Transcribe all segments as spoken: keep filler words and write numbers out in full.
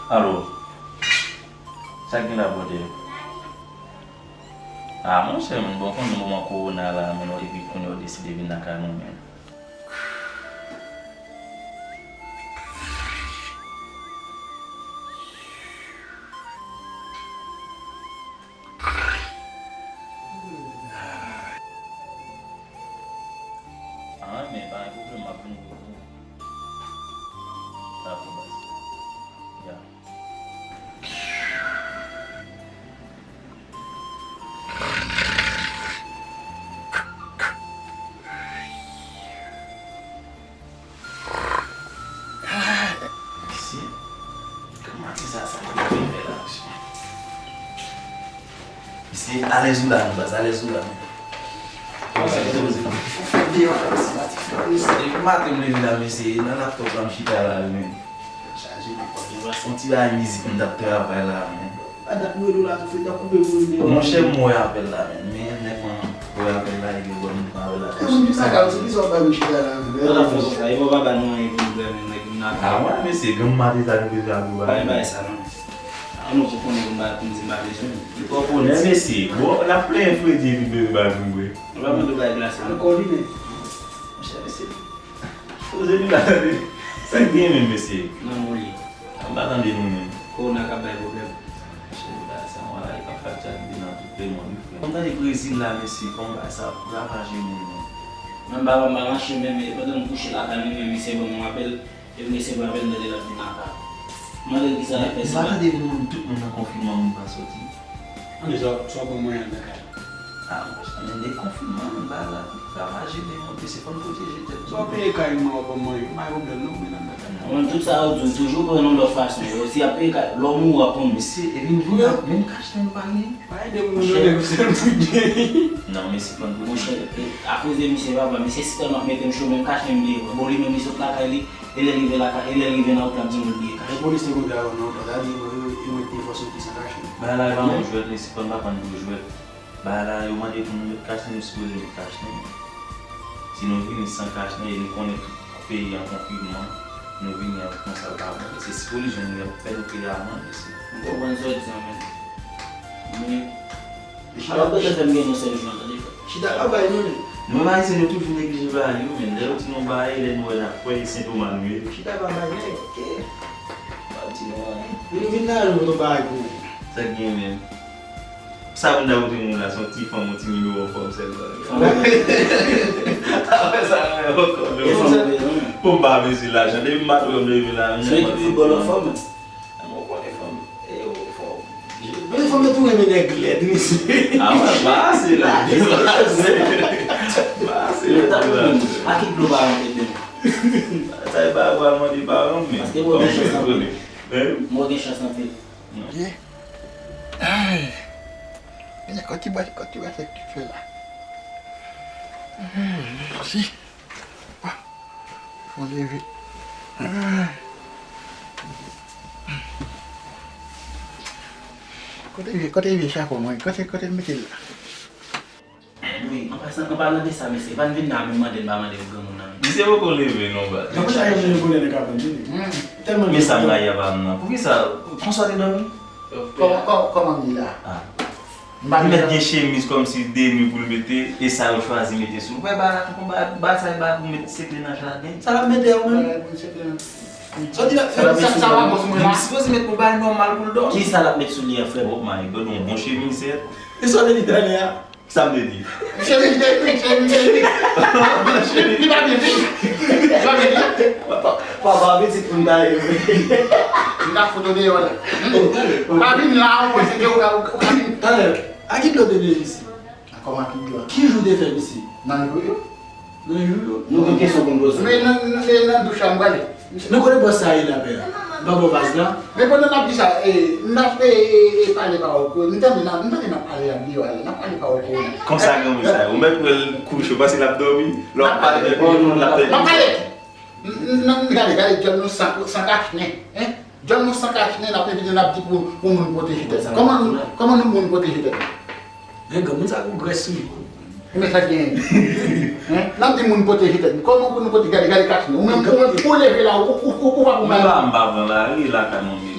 Alo. Sa k gen la, bwòdè? Ah, monchè, men, bon, konn moman kowona la, men, epi kounye a w deside vin lakay nou, men. Ah, men pa gen pwoblèm, m ap vin wè w. Dakò, baz. Ya. Mesye, kòman ki sa, sa ki rive la, mesye? Mesye, alèz ou la, non, baz, alèz ou la, non. Kòman sa ki rive? Ou fè deyò la, mesye, Latif. Depi maten m leve la, mesye, nan laptop la, m chita la, men. Chaje de kòd, yon ti bagay mizik, m t ap travay la, men. A dat mwen rele w la tou, fè t ap koupe pou nou deyò. Monchè, m wè apèl la, men. Men nèg mwen wè apèl la, epi wè m pran apèl la. E, moun ki sa ka, se ki sa w bay mwen chita la, men. Sa w t ap fè konsa? E bon, pa ba nou anyen pou nou fè, men, nèg m nan. Ah, mwen, mesye, granm maten sa nou bezwen ak gwo bagay. Pa gen bagay sa, non. An nou pou konnen pou m ba, pou m di m pa bezwen. Li twò politik. Men, mesye, bon, n ap plenyen fredi epi bezwen bagay pou nou bwè. Ou pa mande w bagay glase, non. Ankò li menm. Monchè, mesye. Poze li la, tande. Sa k gen menm, mesye? Nan mwen li. M pa tande nou menm. Kowona k ap bay pwoblèm. Monchè, bagay sa, mwen la, e pa fatra ki te nan tout lemonn, wi, frè. Kòm tande Brezil la, mesye, kòm bagay sa ap ravaje moun, non. Menm papa m pa mache menm, e pandan m kouche lakay mwen, men misye ban m yon apèl, epi misye pran apèl m tande l ap di m lakay. M mande l kisa l ap fè si pa. M pa tande moun, tout moun nan konfinman, moun pa soti. Ann, sa, sa w ban mwen an nan kay la. Ah, monchè, men dekonfinman, men bagay la ravaje, men monte, se fò n pwoteje tèt nou. Sa w peye kay mwen, w ap ban mwen, pa gen pwoblèm non, men nan kay la. Mwen, tout sa yo di, toujou pran yon lòt fason. Yo, si y ap peye kay, lè w mouri, w ap konnen. Mesye, epi m vin ak menm kach nen m pa gen. Pa ede moun nan nèg ou sèl pou gen. Non, mesye, pa n pwoteje tèt nou. Monchè, e, akoz de misye, papa, misye si tèlman ap mete m cho, menm kach nen m bliye pran. Bon, li menm, li sot lakay li, e lè l rive lakay, e lè l rive nan wout la, ap di m l bliye kach. Gen polis te kontre avè w nan wout la, ta di, e mwen ki te fè w soti san kach nen. Bagay la e pa yon jwèt, li sipann pa pran n pou jwèt. Bagay la, yo mande pou nou met kach nen, nou sipoze met kach nen. Si nou vini san kach nen, e nou konnen tout peyi an konfinman, nou vini an konsa, l pa bon. Se sipoze nou fè nou peye amann, mesye. M konprann sa w di an, men. Men, chita, pa bezwen fè m gen yon sèl jou an, tande, frè. Chita pa bay non, men. Nou menm Ayisyen, nou toujou neglije bagay yo, men lè yo di nou bay, lè nou wè n ap kwè, e Sentoma nou ye. Chita pa bay non, ok. Pa di nou anyen. Vin, vin la, nou pote yon bagay pou ou. Sa k gen menm? Sa moun ta pote moun la, se yon ti fanm, yon ti nimewo anfòm sèlman. Afè sa la, menm ankò, non. Pou m pa bezwen lajan, depi m pa twouve m leve la, menm. Se ekip foutbòl anfòm. Mwen konnen fanm e yo fò. Men fanm yo tou renmen nèg lèd, mesye. Ah, mwen pa ase la. Pa ase la. A ki dlo pa rantre menm? Sa e pa pral mande paran m, men. Paske mwen gen chans anpil. Mwen gen chans anpil. Ye. Ay. Men kòti bwa, kòti bwa, sa ki fè la. Ay, si. Fò leve. Kote vye, kote vye chapo mwen? Kote, kote m mete l la? Wi, an pasan, an palan de sa, mesye, pa n vin la menm mande n pa mande pou granmoun nan menm. Misye poko leve non, baz. Nan konsa yo vin volen nan kabann, tande. Tèlman. Men sa m rayi a pa m nan. Poukisa? Konsa w te dòmi? Kòman, kòman, kòman m ye la? Ah. Li mèt gen chemiz kòmsi de nwi pou l mete, e sa yo chwazi mete sou l. Ou wè bagay la tankou bagay, bagay sa e bagay pou met sekle nan jaden. Sa l ap mete a ou menm? Bagay pou l sekle nan. Sa w di la, sa, sa pa bon sou mwen la. Li sipoze met pou bagay nòmal pou l dòmi. Kisa l ap met sou li a, frè m? Oh my God, yon bon chemiz, sè. E sa w te di talè a? Sa m te di? Chemiz de nwi, chemiz de nwi. Li pa byen vini. Li pa byen vini. Papa, papa, pitit pou m ta ye. M ta fout ou deyò la. Pa vin la, ou panse ke ou ka, ou ka vin. Talè, a ki dlo te vin isi? A kòman ki dlo? Ki jou te fè isi? Nan jou yo. Nan jou yo. Nou gen kesyon pou n poze. Men nan, nan, men nan douch la, m prale. Men kote bòs sa ye la, pè? M pa bò vaz la. Men pandan n ap di sa, e, n ap, e, e, e, pale pawòl ko-, m tande n ap, m tande n ap pale deyò a la, n ap pale pawòl kowona. Konsa granmoun sa ye, ou mèt wè l kouche, ou panse l ap dòmi, lè w ap pale de moun, l ap fè. M ap pale. N, n, n, gade, gade, djòl nou san, san kach nen, en? Djòl nou san kach nen, n ap envite, n ap di pou, pou moun pwoteje tèt nou. Kòman nou, kòman nou moun pwoteje tèt nou? Men granmoun sa gon grès sou li. Men sa k genyen. Hein? N ap di moun pwoteje tèt nou. Kòman pou nou pwoteje? Gade, gade kach nou. Ou menm, ou menm, ou leve la, ou, ou, ou, ou pa pou mal. M pa, m pa pran lari, lakay mwen m ye.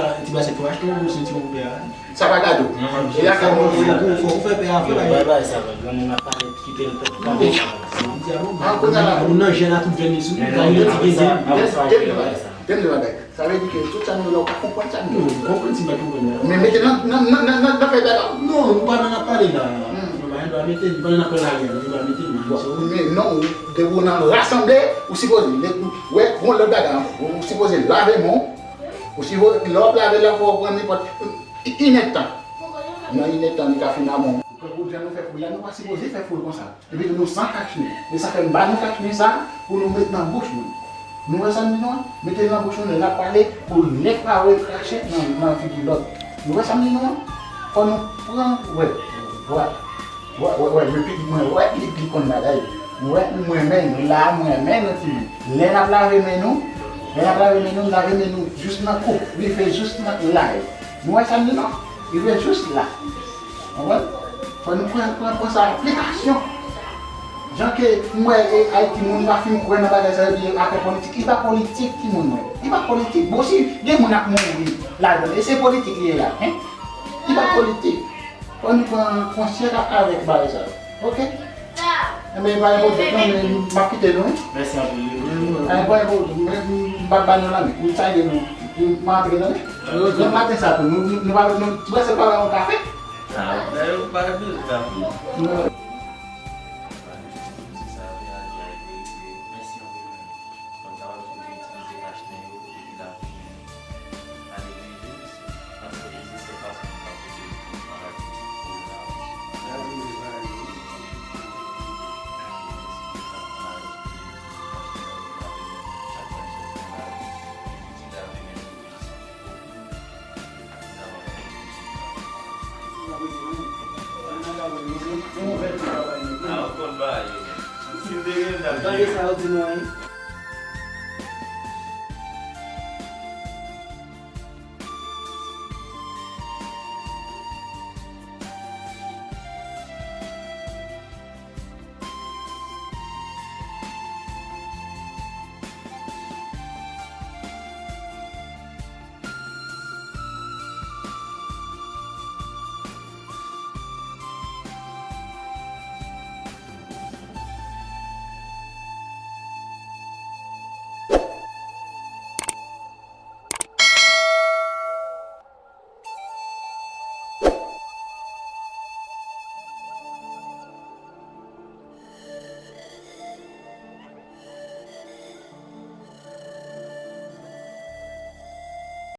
ti basèt pou achte yon senti pou pè a. Sa pa gade w. E la ka mwen. Fò ou fè pè a fè. Bay bay sa, granmoun ap pale, kite l pèp. An kounye a la. Moun nan jèn a tout vèni sou li, ka yon ti gen. Tande bagay. Sa vle di ke tout sa nou la, ou pa konprann sa nou. Non, m konprann si m pa konprann la. Men mete nan, nan, nan, nan, nan, nan fè bagay. Non, nou pa nan ap pale la. Nou pa nan ap mete, nou pa nan ap pale la, nou pa mete nan. Bon, men non, depi ou nan rasanble, ou sipoze, wè, gon lòt bagay, ou sipoze lave men w, ou sipoze, lè w ap lave la, fò w pran nenpòt, inèdtan. Nan inèdtan, li ka fin a bon. Ou pran pou jan nou fè pou la, nou pa sipoze fè pou l konsa. Epi tou nou san kachnen. E sa fè m ba nou kachnen sa pou nou met nan bouch nou. Nou wè sa m di nou an? Mete l nan bouch nou lè l ap pale pou l nèk pa rekrache nan, nan figi lòt. Nou wè sa m di nou an? Fò nou pran, wè, vwala. Wè, wè, wè, epi mwen wè li, li konn bagay. Mwen wè, mwen renmen nou la, mwen renmen nou timoun. Lè n ap lave men nou, lè n ap lave men nou, n lave men nou jis nan kou, rive jis nan lay. Nou wè sa m di nou an? Rive jis la. Konprann? Fò nou pran, pran, pran sa aplikasyon. Jan ke m wè e Ayiti moun pa fin kwè nan bagay sa yo, li afè politik. Li pa politik, timoun mwen. Li pa politik. Bon, si gen moun ap mouri ladan l, e se politik li ye la, en? Li pa politik. Fò nou pran konsyans avèk bagay sa yo. Oke? Enben, pa gen pwoblèm non, men m ap kite nou, wi. Mèsi anpil, wi. Enben, pa gen pwoblèm, men m p ap ba nou lanmè. M salye nou. M antre tande. Demen maten sa tou, nou, nou, nou pa, nou, nou prèske pa wè yon kafe. Ah, ben, ou pa bezwen kafe. Non. Mèsi anpil, men. Fò n kapab toujou itilize kachnen yo epi lavi men nou. Analize, paske se sèl fason nou ka pwoteje kò nou anba di kowonaviris. Analize, analize. Chak mwen sòti nan lari, epi di lave men nou. Gade sa yo di nou an.